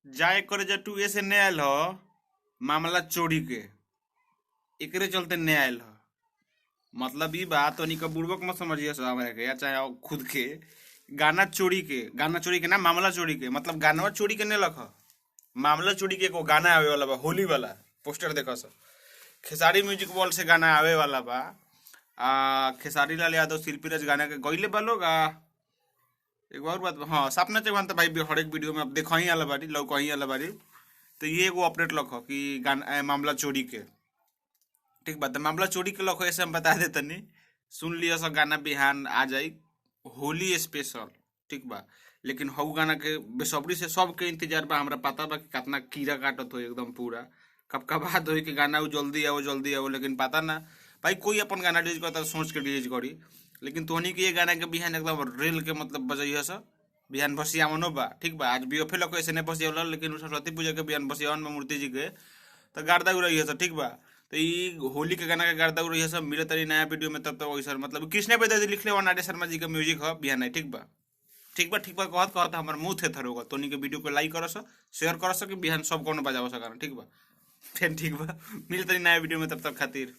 जाए करे जा टू ऐसे नया आयल ह मामला चोरी के, एकरे चलते नया आयल ह। मतलब ई बात तनी के बुड़बक मत समझिए सब हमरा के या चाहे खुद के। गाना चोरी के, गाना चोरी के ना, मामला चोरी के, मतलब गानवा चोरी के नहीं लख, मामला चोरी के एगो गाना आवे वाला बा, होली वाला पोस्टर देखा सब। खेसारी म्यूजिक वर्ल्ड से गाना आवे वाला बा। आ खेसारी लाल यादव शिल्पी राज गाना के गईले बा लोग। आ एक और बात, हाँ सपना चौहान तो भाई हर एक वीडियो में अब देखा ही आला बारी, लौक ही आला बारी। तो ये एगो अपडेट लख कि गाना मामला चोरी के, ठीक बात। मामला चोरी के लख ऐसे हम बता देते नहीं, सुन लिया सब गाना बिहान आ जाई होली स्पेशल, ठीक बा। लेकिन हऊ गाना के बेसब्री से सबके इंतजार बा। हमरा पता बा कि कितना कीड़ा काटत हो एकदम पूरा कब कबाद हो कि गाना वो जल्दी आओ जल्दी आओ, लेकिन पता ना भाई कोई अपन गाना रिलीज करता सोच के रिलीज करी। लेकिन तोहनी के ये गाना के बिहान एकदम रेल के मतलब बजैया सब बिहान बसियावनो बा, ठीक बा। आज बीएफए लोग ऐसे नहीं बसियावला, लेकिन सरस्वती पूजा के बिहान बसियावन में मूर्ति जी के तो गार्दा उड़ैया सब, ठीक बा। तो ई होली के गाना के गार्दा उड़ैया सब। मिले तरी नया वीडियो में, तब तक वैसा मतलब कृष्ण बेदर्दी लिखले और नारे शर्मा जी के म्यूजिक ह बिहान है, ठीक बा। ठीक बा, ठीक बा कहत कहत हमार मुँह थे थर होगा। तोनी के वीडियो को लाइक करस, शेयर करस कि बिहान सब कोनो बजाव सका, ठीक बा। फिर ठीक बा, मिलते नया वीडियो में, तब तक खातिर।